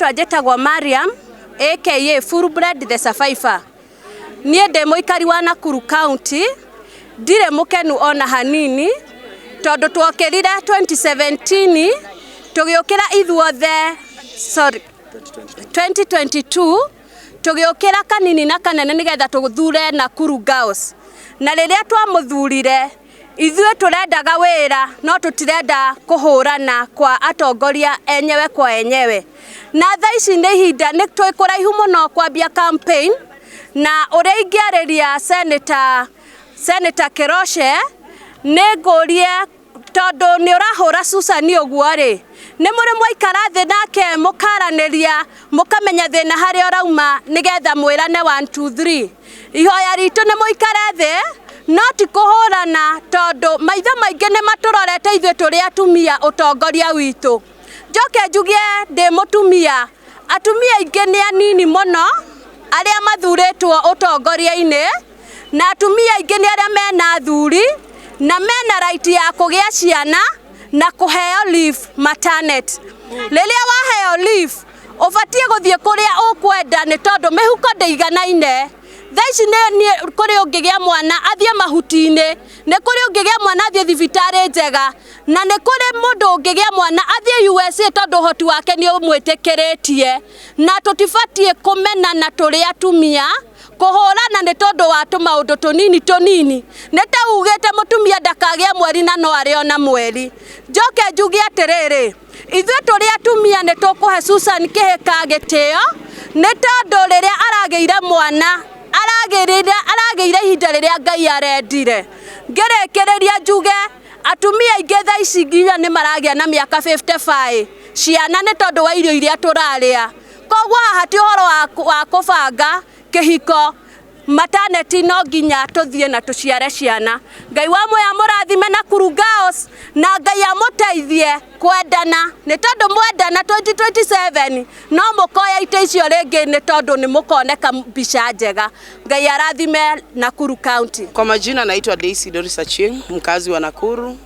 Rĩtwa njĩtagwo Mariam aka Full Blood the Survivor. Niĩ ndĩ mũikari wa Nakuru County, ndirĩ mũkenu ona hanini tondũ twokĩrire 2017 tũgĩũkĩra ithuothe, sorry, 2022 tũgĩũkĩra kanini na kanene nĩgetha tũthure Nakuru Girls. Na rĩrĩa twamũthurire, ithuĩ tũrendaga wĩra no tũtirenda kũhũrana kwa atongoria enyewe kwa enyewe. Na thaa ici nĩ ihinda nĩ twĩ kũraihu mũno kwambia campaign, na ũrĩa ingĩarĩria Senator Keroche nĩ ngũrie, tondũ nĩ ũrahũra Susan ũguo rĩ, nĩ mũrĩ mwaikara thĩ nake mũkaranĩria, mũkamenya thĩna harĩa ũrauma nĩgetha mwĩrane 1 2 3. Ihoya ritũ nĩ mũikare thĩ no ti kũhũrana, tondũ maitho maingĩ nĩ matũrorete ithuĩ tũrĩ atumia ũtongoria witũ. Njoke njugie ndĩ mũtumia, atumia aingĩ nĩ anini mũno arĩa mathurĩtwo ũtongoria-inĩ, na atumia aingĩ nĩ arĩa mena athuri na mena right ya kũgĩa ciana na kũheo leave maternity. Rĩrĩa waheo leave ũbatiĩ gũthiĩ kũrĩa ũkwenda, nĩ tondũ mĩhuko ndĩiganaine. Thaa ici nĩ kũrĩ ũngĩgĩa mwana athiĩ mahuti-inĩ, nĩ kũrĩ ũngĩgĩa mwana athiĩ thibitarĩ njega, na nĩ kũrĩ mũndũ ũngĩgĩa mwana athiĩ USA tondũ ũhoti wake nĩ ũmwĩtĩkĩrĩtie. Na tũtibatiĩ kũmenana tũrĩ atumia, kũhũrana nĩ tondũ wa tũmaũndũ tũnini tũnini. Nĩ ta ugĩte mũtumia ndakagĩa mweri na no arĩ ona mweri. Njoke njuge atĩrĩrĩ, ithuĩ tũrĩ atumia nĩ tũkũhe Susan Kĩhĩka gĩtĩo, nĩ tondũ rĩrĩa aragĩire mwana aragĩire ihinda rĩrĩa Ngai arendire. Ngĩrĩkĩrĩria njuge atumia aingĩ thaa ici nginya nĩ maragĩa na mĩaka 55 ciana nĩ tondũ wa irio iria tũrarĩa. Koguo haha ti ũhoro wa kũbanga kĩhiko maternity, no nginya tũthiĩ na tũciare ciana. Ngai wa muoyo amũrathime Nakuru Girls, na Ngai amũteithie kwendana, nĩ tondũ mwendana 2027 no mũkoya itĩ icio rĩngĩ, nĩ tondũ nĩ mũkoneka mbica njega. Ngai arathime Nakuru County. Kwa majina naitwa Daisy Doris Achieng, mkazi wa Nakuru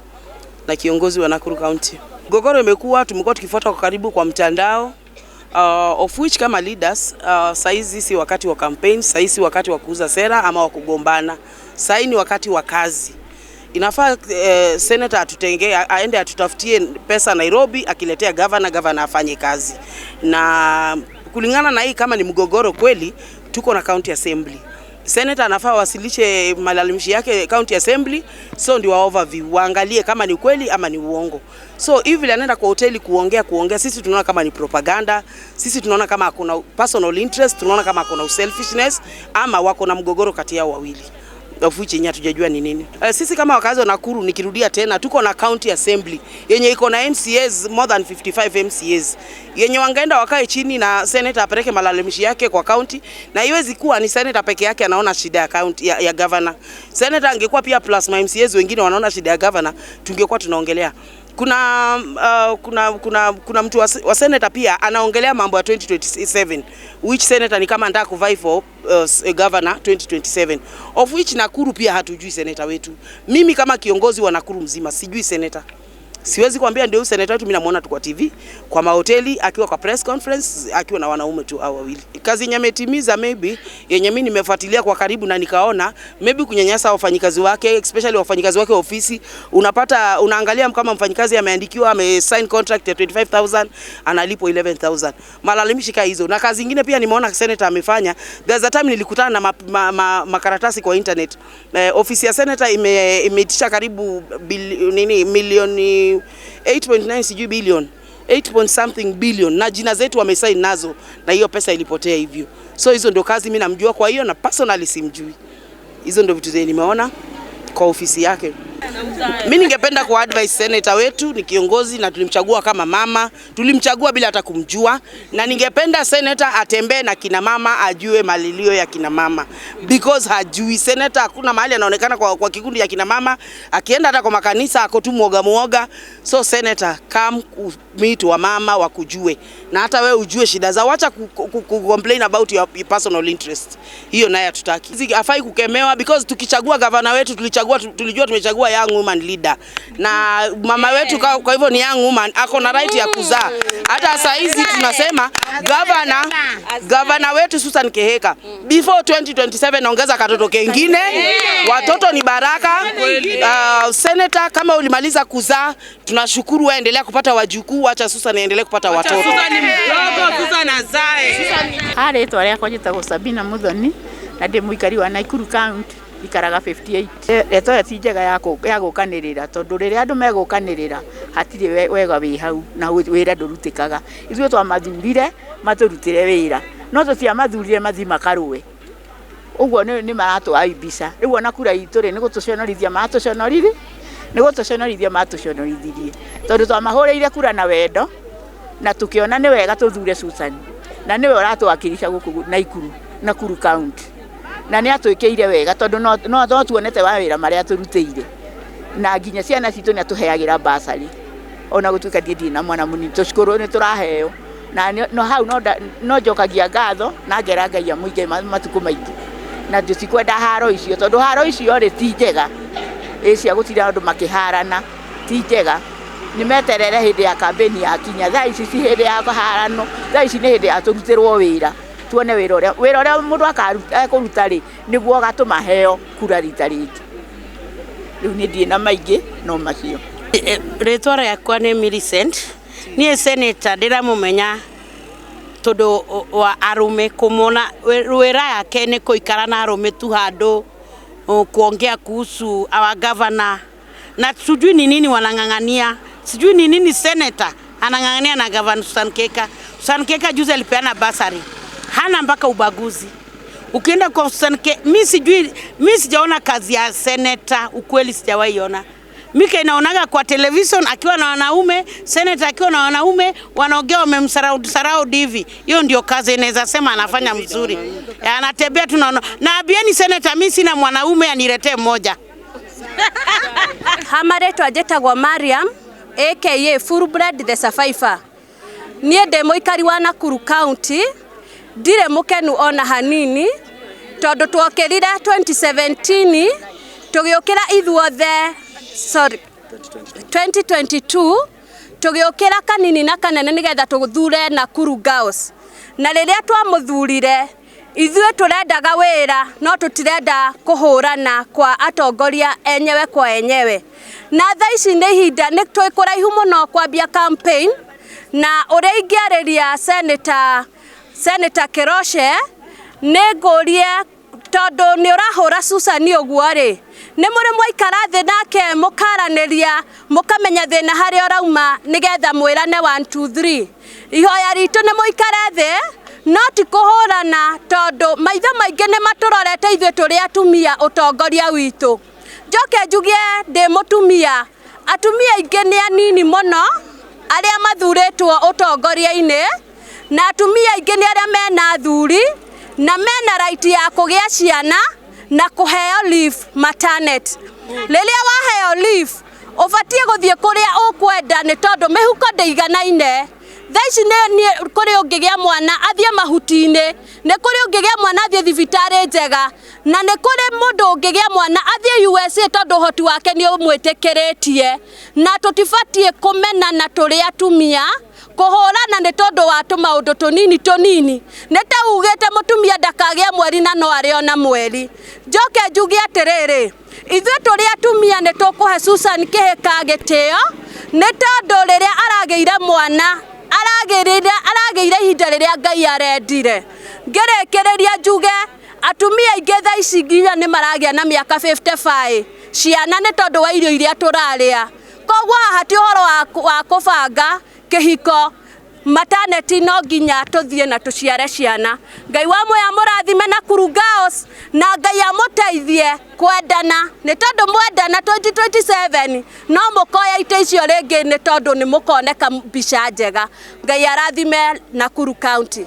na kiongozi wa Nakuru County. Mgogoro imekuwa, tumekuwa tukifuata kwa karibu kwa mtandao, of which kama leaders, saizi si wakati wa campaign, saizi si wakati wa kuuza sera ama wa kugombana. Sai ni wakati wa kazi. Inafaa senator atutenge, aende atutafutie pesa Nairobi, akiletea governor, governor afanye kazi. Na kulingana na hii, kama ni mgogoro kweli, tuko na county assembly. Senator anafaa wasilishe malalamishi yake county assembly, so ndio wa overview waangalie kama ni kweli ama ni uongo. So hivi anaenda kwa hoteli kuongea kuongea, sisi tunaona kama ni propaganda, sisi tunaona kama kuna personal interest, tunaona kama kuna selfishness ama wako na mgogoro kati yao wawili, of which yenye hatujajua ni nini. Sisi kama wakazi wa Nakuru, nikirudia tena, tuko na county assembly yenye iko na MCAs, more than 55 MCAs, yenye wangeenda wakae chini na senator apeleke malalamishi yake kwa county, na iwezi kuwa ni senator peke yake anaona shida ya county ya governor. Senator angekuwa pia plus ma MCAs wengine wanaona shida ya governor, tungekuwa tunaongelea kuna mtu wa senator pia anaongelea mambo ya 2027, which senator ni kama anataka kuvie for governor 2027, of which Nakuru pia hatujui senator wetu. Mimi kama kiongozi wa Nakuru mzima sijui senator. Siwezi kuambia ndio huyu senator wetu, mimi namuona tu kwa TV, kwa mahoteli, akiwa kwa press conference, akiwa na wanaume tu hao wawili. Kazi yenye ametimiza, maybe yenye mimi nimefuatilia kwa karibu na nikaona, maybe kunyanyasa wafanyikazi wake, especially wafanyikazi wake ofisi. Unapata unaangalia kama mfanyikazi ameandikiwa, ame sign contract ya 25,000, analipwa 11,000. Malalamishi kaa hizo. Na kazi nyingine pia nimeona senator amefanya. There's a time nilikutana na makaratasi kwa internet. Ofisi ya senator imeitisha karibu nini, milioni 8.9, sijui billion 8 point something billion, na jina zetu wamesign nazo, na hiyo pesa ilipotea hivyo. So hizo ndio kazi mimi namjua kwa hiyo, na personally simjui. Hizo ndio vitu zenye nimeona kwa ofisi yake. Mimi ningependa ku advise senator wetu, ni kiongozi na tulimchagua kama mama, tulimchagua bila hata kumjua, na ningependa senator atembee na kina mama, ajue malilio ya kina mama, because hajui. Senator hakuna mahali anaonekana kwa kikundi ya kina mama, akienda hata kwa makanisa ako tu muoga muoga. So senator, come meet wa mama wakujue, na hata wewe ujue shida zao, acha ku complain about your personal interest. Hiyo naye hatutaki. Hafai kukemewa, because tukichagua gavana wetu tulichagua, tulijua tumechagua young woman leader na mama wetu kwa hivyo ni young woman, ako na right ya kuzaa. Hata saa hizi tunasema governor wetu Susan Kihika before 2027 ongeza katoto kengine. Watoto ni baraka. Senator, kama ulimaliza kuzaa, tunashukuru, waendelea kupata wajukuu, acha Susan aendelee kupata watoto. Susan mdogo, Susan azae. Ha rĩtwa rĩakwa njĩtagwo Sabina Muthoni na ndĩ mũikari wa Nakuru County, ikaraga 58. Rĩtwa ĩyo ti njega ya gũkanĩrĩra, tondũ rĩrĩa andũ megũkanĩrĩra hatirĩ wega wĩ hau na wĩra ndũrutĩkaga. Ithuĩ twamathurire matũrutĩre wĩra, no tũtiamathurire mathiĩ makarũe. Ũguo nĩ maratũaibisha. Rĩu ona kura itũ rĩ, nĩ gũtũconorithia maratũconorithia, nĩ gũtũconorithia matũconorithirie, tondũ twamahũrĩire kura na wendo na tukiona nĩ wega tũthure Susan, na nĩwe ũratũwakilisha gũkũ Nakuru, Nakuru County, na nĩ atwĩkĩire wega tondũ no tuonete wawĩra marĩa atũrutĩire, na nginya ciana citũ nĩ atũheagĩra basarĩ, ona gũtuĩka ndiĩ ndirĩ na mwana mũnini, tũcukuru nĩ tũraheo, na no hau no njokagia ngatho na ngera Ngai amũige matukũ maingĩ, na tũtikwenda haro icio, tondũ haro icio rĩ ti njega, ĩ cia gũtinda andũ makĩharana ti njega. Nĩ meterere hĩndĩ ya campaign ya kinya, thaa ici ti hĩndĩ ya harano, thaa ici nĩ hĩndĩ ya tũrutĩrwo wĩra, tuone wĩra ũrĩa mũndũ ekũruta rĩ nĩguo agatũma heo kura rita rĩngĩ. Rĩu niĩ ndirĩ na maingĩ no macio. Rĩtwa rĩakwa nĩ Millicent. Niĩ senator ndĩramũmenya tondũ wa arũme kũmona wĩra yake nĩ kũikara na arũme tu handũ kuongea kuhusu our governor, na sijui ni nini wanang'ang'ania, sijui ni nini senator anang'ang'ania na governor Susan Kihika. Susan Kihika juzi alipeana basari, hana mpaka ubaguzi. Ukienda kwa Susan Kihika, mimi sijui, mimi sijaona kazi ya senator, ukweli sijawahi ona. Mike inaonaga kwa television akiwa na wanaume, senator akiwa na wanaume, wanaongea wamemsarau sarau hivi. Hiyo ndio kazi inaweza sema anafanya mzuri. Anatembea tu naona. Na abieni senator, mimi sina mwanaume aniletee mmoja. Ha marĩtwa njĩtagwo Mariam aka Full Blood the Survivor. Niĩ ndĩ mũikari wa Nakuru County, ndirĩ mũkenu ona hanini tondũ twokĩrire 2017 tũgĩũkĩra ithuothe, sorry, 2022 tũgĩũkĩra kanini na kanene nĩgetha tũthure Nakuru Girls. Na rĩrĩa twamũthurire ithuĩ tũrendaga wĩra no tũtirenda kũhũrana kwa atongoria enyewe kwa enyewe. Na thaa ici nĩ ihinda nĩ twĩ kũraihu mũno kwambia campaign, na ũrĩa ingĩarĩria Senator Keroche nĩ ngũrie tondũ nĩ ũrahũra Susan ũguo rĩ, nĩ mũrĩ mwaikara thĩ nake mũkaranĩria mũkamenya thĩna harĩa ũrauma nĩgetha mwĩrane 1 2 3. Ihoya ritũ nĩ mũikare thĩ no ti kũhũrana, tondũ maitho maingĩ nĩ matũrorete ithuĩ tũrĩ atumia ũtongoria witũ. Njoke njugie ndĩ mũtumia, atumia aingĩ nĩ anini mũno arĩa mathurĩtwo ũtongoria-inĩ, na atumia aingĩ nĩ arĩa mena athuri na mena right ya kũgĩa ciana na kũheo leave maternity. Rĩrĩa waheo leave ũbatiĩ gũthiĩ kũrĩa ũkwenda nĩ tondũ mĩhuko ndĩiganaine. Thaa ici nĩ kũrĩ ũngĩgĩa mwana athiĩ mahuti-inĩ, nĩ kũrĩ ũngĩgĩa mwana athiĩ thibitarĩ njega, na nĩ kũrĩ mũndũ ũngĩgĩa mwana athiĩ USA tondũ ũhoti wake nĩ ũmwĩtĩkĩrĩtie. Na tũtibatiĩ kũmenana tũrĩ atumia, kũhũrana nĩ tondũ wa tũmaũndũ tũnini tũnini. Nĩ ta ugĩte mũtumia ndakagĩa mweri na no arĩ ona mweri. Njoke njuge atĩrĩrĩ, ithuĩ tũrĩ atumia nĩ tũkũhe Susan Kihika gĩtĩo nĩ tondũ rĩrĩa aragĩire mwana aragĩire ihinda rĩrĩa Ngai arendire. Ngĩrĩkĩrĩria njuge atumia aingĩ thaa ici nginya nĩ maragĩa na mĩaka 55 ciana nĩ tondũ wa irio iria tũrarĩa. Koguo haha ti ũhoro wa kũbanga kĩhiko maternity, no nginya tũthiĩ na tũciare ciana. Ngai wa muoyo amũrathime Nakuru Girls, na Ngai amũteithie kwendana nĩ tondũ mwendana 2027 no mũkoya itĩ icio rĩngĩ nĩ tondũ nĩ mũkoneka mbica njega. Ngai arathime Nakuru County.